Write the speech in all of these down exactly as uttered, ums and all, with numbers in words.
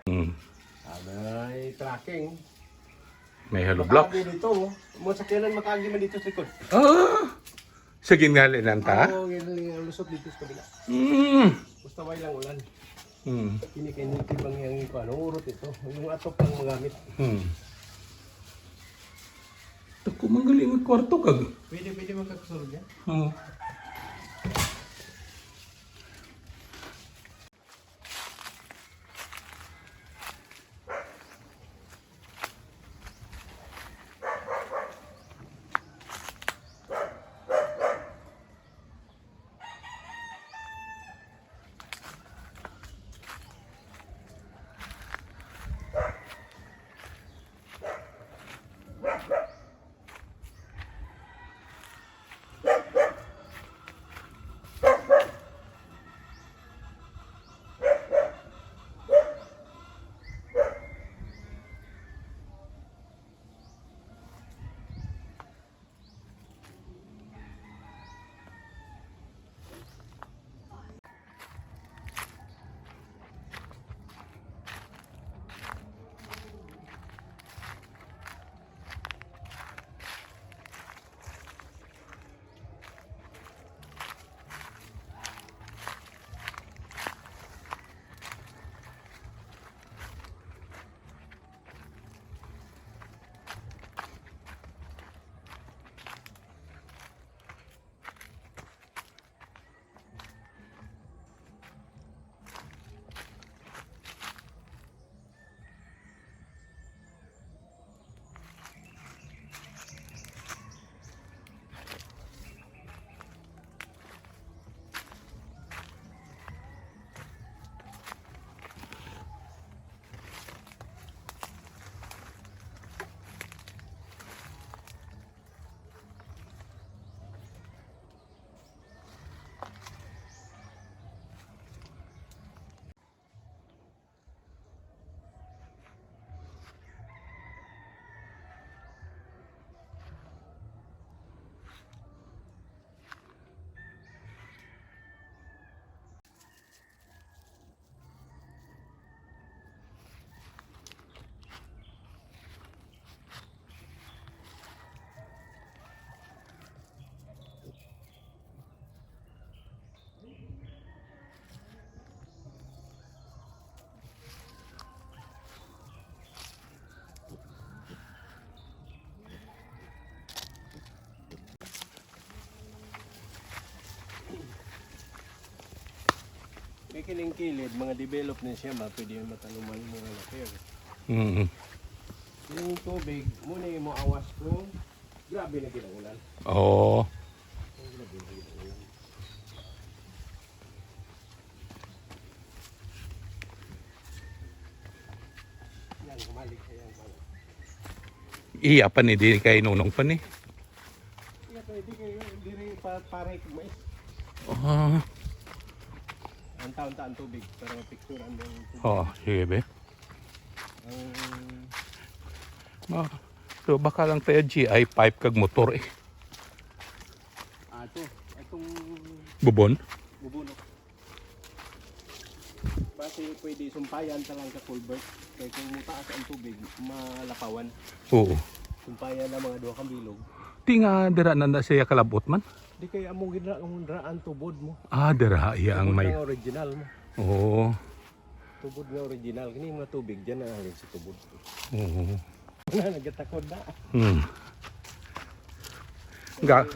Mm. Ah, may tracking. May hollow blocks. Makaagi dito, oh. Mga sakyanan makaagi man dito sa likod. Ah! Sige nga, linanta. Oo, yun lang yung lusot dito sa kabila. Mm. Basta may lang ulan. Mm. Hindi kayo nitibang yung, ano, urot ito. Yung atop lang magamit. Mm. Tako, manggaling ang kwarto kag. Pwede, pwede magkakasulod yan. Oo. May kining kilid, mga develop na siya, ma, pwede yung mataluman, mga laki. Mm. Yung tubig, muna yung mo awas ko, grabe na ginaulan. Oo. Grabe na ginaulan. Yan, kumalig siya yan, kumalig. Iya pa ni, di kay Nunong pa ni. Iya, pwede kayo, diri pa, pare, kung mais. Ah. Ang taon-taon tubig, para mapicturan mo yung tubig. Oh, sige, be. Ang Ma, so baka lang tayo G I pipe kag motor eh. Ah, ito. Itong Bubon? Bubon, oh. Basi pwede sumpayan ta lang ka culvert. Kay kung mutaas ang tubig, malapawan. Oo. Sumpayan na mga duha ka bilog. Ti nga dira na, na siya kalabot man? Di kay amo gid na ang dira ang tubod mo. Ah, dira iya ang Tubod may na original mo. Oo. Tubod nga original. Kini mga tubig dyan na halin sa tubod. Oo. Nagatakod na. Hmm. Ga,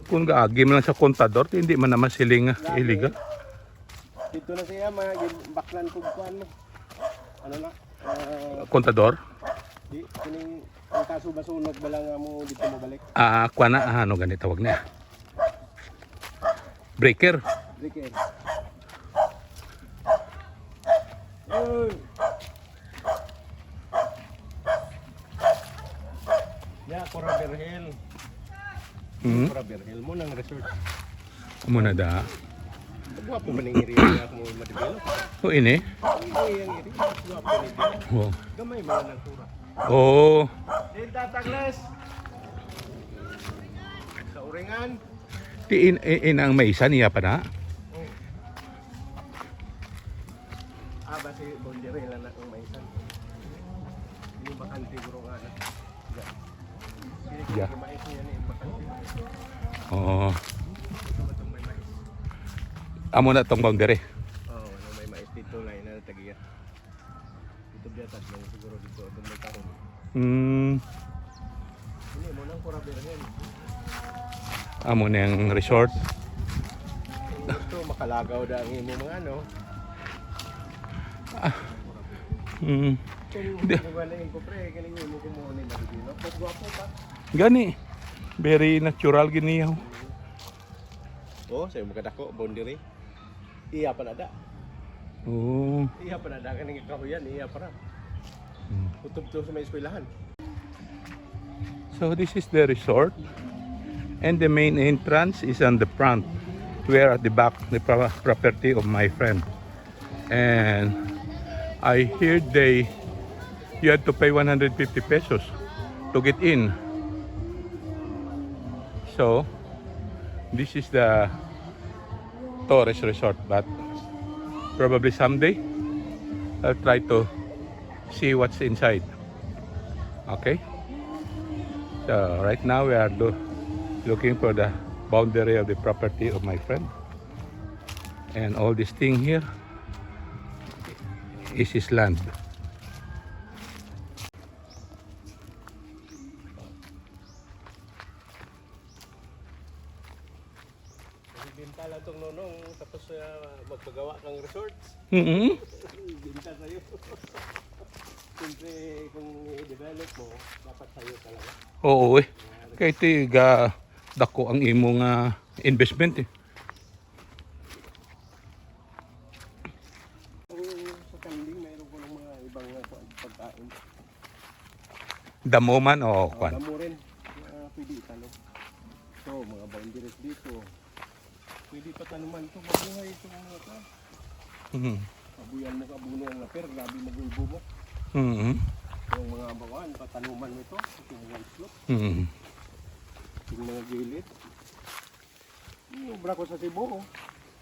kung gaagi man lang sa kontador, hindi man naman siling, ah, illegal. Dito na siya, mga gin-, baklan kog kuan mo. Ano na? Ah, Kontador? Di, kining, ang kaso ba sunog ba lang nga mo dito mabalik? Ah, kuan na, ah, ano gani tawag niya? Breaker. Breaker. Uy. Ya, Cora Virgil. Hmm? Cora Virgil mo nang resort. Amo na da. Gwapo man ang area nga mo ma-develop. O, ini? Hindi, ang area. Gwapo ni Dino. Oh. Gamay man ang kura. Oh. Din tatagles. Sa Uringan. Ti in, in, in ang may isa niya pa na? Oh. Ah, basi Boundary lang na kung maisan. Yung bakante, bro, nga na. Yeah. Hindi ko Yeah. Mais niya ni bakante. Oo. Ito ba itong may mais? Amo na tong boundary. Oo, ano, may mais dito, lain na tagiya. Ito biya tatlong siguro dito, itong may karon. Mm, Hindi mo nang kuraber yan. Amo na yung resort. Ito, makalagaw da ang imo mga ano. Mm. Kung hindi mo ba na yung kupre, kaning imo kumuha ni Maribino. Pag gwapo pa. Gani. Very natural gini yaw. Oo, sa imo kadako, boundary. Iya pa na da. Oo. Iya pa na da, kaning kahuyan, iya pa na. Mm. Kutob to sa may eskwelahan. So this is the resort, and the main entrance is on the front. We are at the back, the pro- property of my friend. And I hear they, you have to pay one hundred fifty pesos to get in. So this is the tourist resort, but probably someday I'll try to see what's inside. Okay? So right now we are lo- looking for the boundary of the property of my friend. And all this thing here is his land. Binta lang tong nonong, tapos uh, magpagawa kang resort. Mm-hmm. Binta sa'yo. Siyempre, kung i-develop mo, dapat sa'yo talaga. Oo eh. Kay tiga dako ang imo nga investment eh. Kung sa Kanding, mayroon ko ng mga ibang uh, pag- pagkain. Damo man o Oh, kwan. Damo rin. Uh, pwede itanong. So, mga boundaries dito. Pwede pa tanuman ito. Mabuhay ito mga ito. Mhm. Pabuyan mo ka buno ang lapir. Grabe magulbo mo. Mhm. Yung mga bawan, patanuman mo ito. Ito mga slope. Mhm. Yung mga gilid. Yung obra ko sa Cebu. Oh.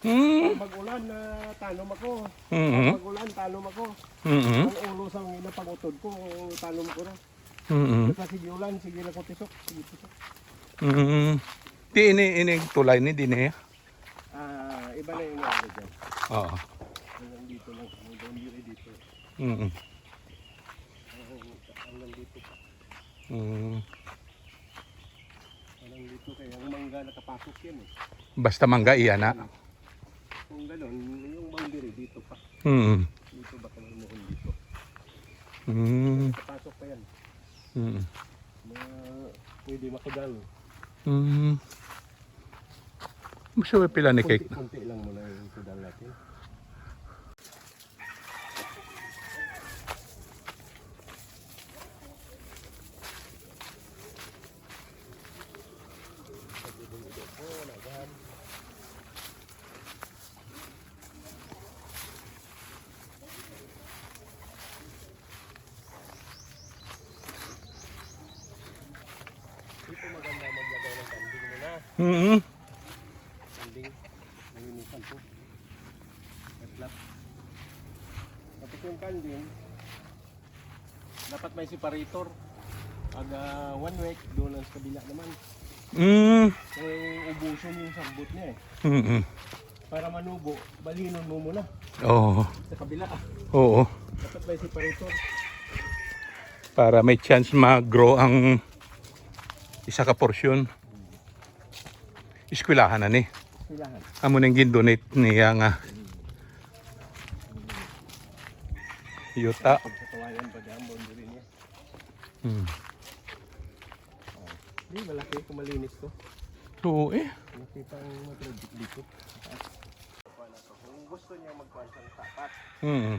Mhm. Pag ulan, na tanom ako. Mhm. Pag ulan, tanom ako. Mhm. Ang ulo sa mga pag-utod ko, tanom ko na. Mhm. Basta sige ulan, sige lang ko tisok. Sige tisok. Mhm. Di ini, ini tulay ni dinhi. Ah, iba na yung mga dyan. Oo. Hanggang dito lang. Hanggang dito dito. Mhm. Hanggang dito pa. Mhm. Hanggang dito kaya ang mangga nakapasok yan eh. Basta mangga iya na. Kung ganun, yung boundary dito pa. Mhm. Dito ba kami mohon dito? Mhm. Nakapasok pa yan. Mhm. Mga pwede makudal. Mhm. Gusto mo pila ni cake? Konti lang muna yung kudal natin. Dito maganda maglagay ng kanding muna. Mhm. Kanding. Malinisan po. Flat. Tapos yung kanding, dapat may separator. Pag ah, one week, doon lang sa kabila naman. Mm. Kaya ubuson yung sagbot niya eh. Mhm. Para manubo, balinon mo muna Oo. sa kabila. Oo. Dapat may separator. Para may chance mag-grow ang isa ka porsyon. Eskwelahan na ni. Kailangan. Amo nang gin-donate niya nga yuta. Pagkatawayan pa dyan, boundary niya. Hmm. Di, malaki kung malinis to. Oo eh. Nakita ang mga project dito. Kung gusto niya magkuhan sa tapat, Hmm.